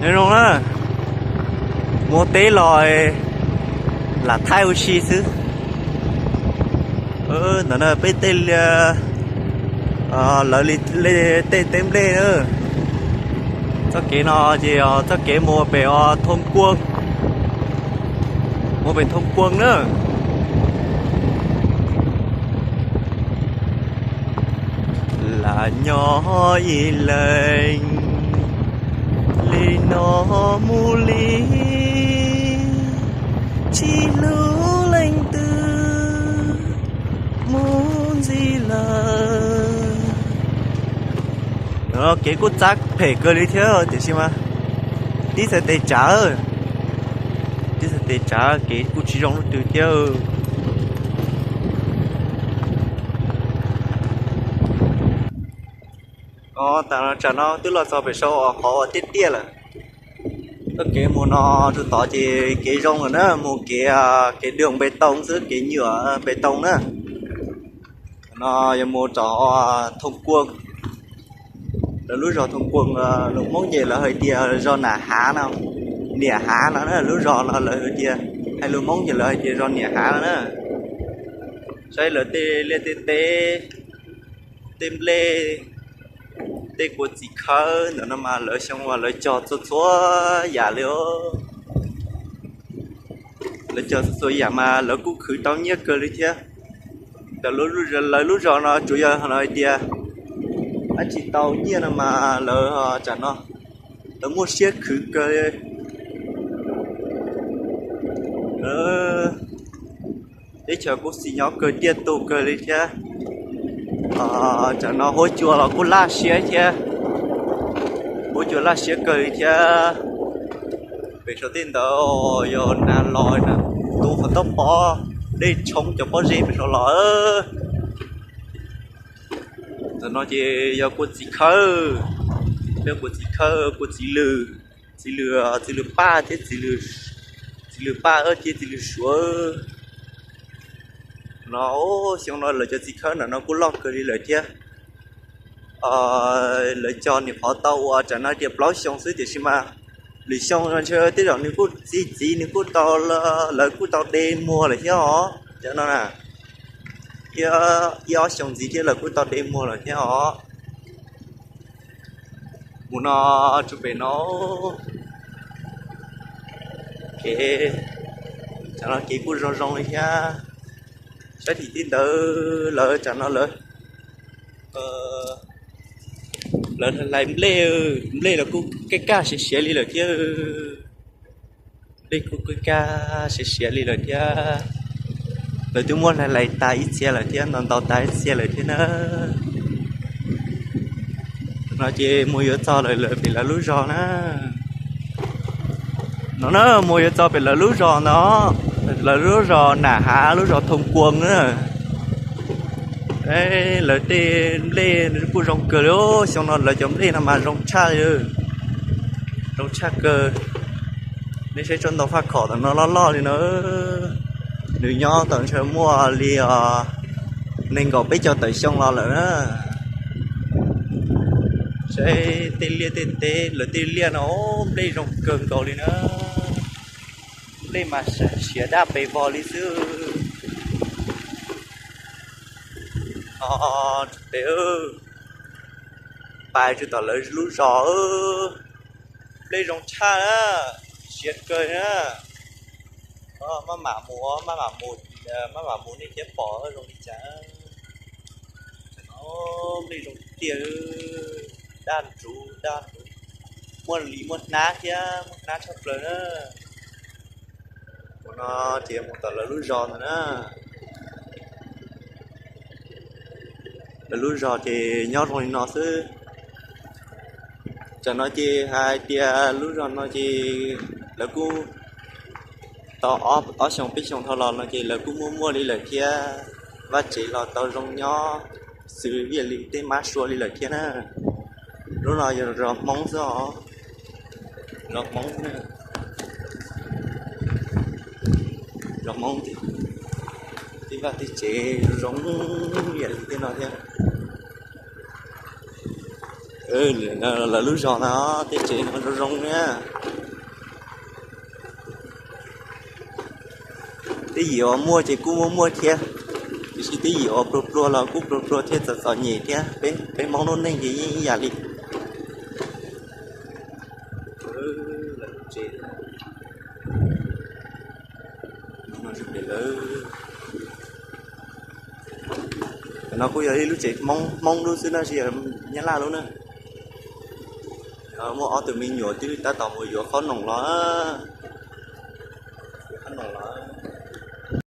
Nyob zoo na, mus teb los lam thaij ua si xwb. Ntawm no peb tej, lawv li tej teb nplej na. Txoj kev no ces txoj kev mus pem Thoo Kuaj, mus pem Thoo Kuaj na. Lam nyob ib leeg li no mus li, tsis hlub leej twg mus ntxiv lawm. Kev kuj txab phem kawg li thiab tiam sis mas tib txhais tes tsav, tib txhais tes tsav kev kuj tsis zoo leej twg thiab. Tam no tsam no twb los txog pem saum qhov uas tiaj tiaj lawm. Txoj kev mus no rau tod ces kev zoo lawm na, mus kev, kev đường bê tông xwb, kev nhựa bê tông na. No yuav mus rau Thoo Kuaj, lawv lub zos Thoo Kuaj, lus Hmoob ces lawv hais tias zos Nam Hav no, Niam Hav no na, lub zos no lawv hais tias, hais lus Hmoob ces lawv hais tias zos Niam Hav no na. Saib lawv tej liaj tej teb, tej nplej, tej kua txiv khawb ntawm no mas lawv xyoo mas lawv cog txhua txhua yam li os. Lawv cog txhua txhua yam mas lawv kuj khwv tau nyiaj kawg li thiab. Ntawm lawv lub zos no tsuas yog hais tias dab tsi tau nyiaj no mas lawv tsam no lawv muaj siab khwv kawg. Teb chaws kuj xis nyob kawg tiaj tus kawg li thiab. Tsam no huab cua los kuj laj siab thiab, huab cua laj siab kawg li thiab. Pem saum tej ntawd yog nas los na, tu qhov toj pob, dej tshoob cov pob zeb pem saum los. Ntawm no ces yog kua txiv khawb, yog kua txiv khawb, kua txiv lws, txiv lws, txiv lws paj thiab, txiv lws paj thiab txiv lws suav. No xyoo no lawv cov txiv khawb ntawm no kuj loj kawg li lawm thiab. Lawv cog nyuam qhuav tau ua tsam no tias plaub xyoo xwb tiam sis mas lwm xyoo no ntshe tej zaum nws kuj txi txiv nws kuj tau, lawv kuj tau de muag lawm thiab os cov no na. Ib ob xyoo ntxiv thiab lawv kuj tau de muag lawm thiab os. Mus no tsuas pem no, kev, tsam no kev kuj zoo zoo li thiab. Saib tim tej ntawd lawv tsam no lawv, lawv hlais nplej, nplej los kuj kaj kaj siav siav li lawm thiab. Nplej kuj kaj kaj siav siav li lawm thiab. Lawv twb muab hlais hlais tas ib txhia lawm thiab, ntaus ntaus tas ib txhia lawm thiab na. No ces mus yuav txog lawm pem lawv lub zos na. No na mus yuav txog pem lawv lub zos no, lawv lub zos Nam Hav lub zos Thoo Kuas na. Lawv tej nplej kuj zoo kawg li, xyoo no lawv cov nplej no mas zoo tshaj li, zoo tshaj kawg. Nej saib tsob ntoo faj khom tom no loj loj li no, nws nyob tau ntshe muaj li nees nkaum peb caug tawm xyoo los lawm na. Saib tej liaj tej teb lawv tej liaj no, nplej zoo kawg nkaus li na. Nplej mas siav daj pes vog li xwb. Pais rau tom lawv lub zos, nplej zoo tshaj na, siav kawg na. Maj mam mus, maj mam mus, maj mam mus nej thiaj pom zoo li cas. Nplej zoo tiag, daj ntsuv daj ntsuv, muaj lis muaj hnab thiab, muaj hnab tshaj plaws na. Mus no ces mus tom lawv lub zos ntawd na. Lawv lub zos ces nyob zoo li no xwb. Tam no ces hais tias lub zos no ces lawv kuj tau ob xyoo peb xyoo dhau los no ces lawv kuj muaj muaj li lawm thiab. Vaj tsev los tau zoo nyob xws li tej mab sua li lawm thiab na. Lub no yog zos Hmoob xwb os, zos Hmoob, zos Hmoob, tej vaj tej tsev zoo zoo li tej no thiab. Lawv lub zos no tej tsev no zoo zoo na. Tej yim uas muaj ces kuj muaj muaj thiab, tiam sis tej yim uas pluag pluag los kuj pluag pluag thiab, txom txom nyem thiab. Peb Hmoob lub neej ces yeej ib yam li. Cov no kuj yog ib lub tsev Hmoob, Hmoob lub xwb na, tsis yog Nyab Laj lub na. Muaj ob tug me nyuam twb tab tom mus yuav qhob noom los.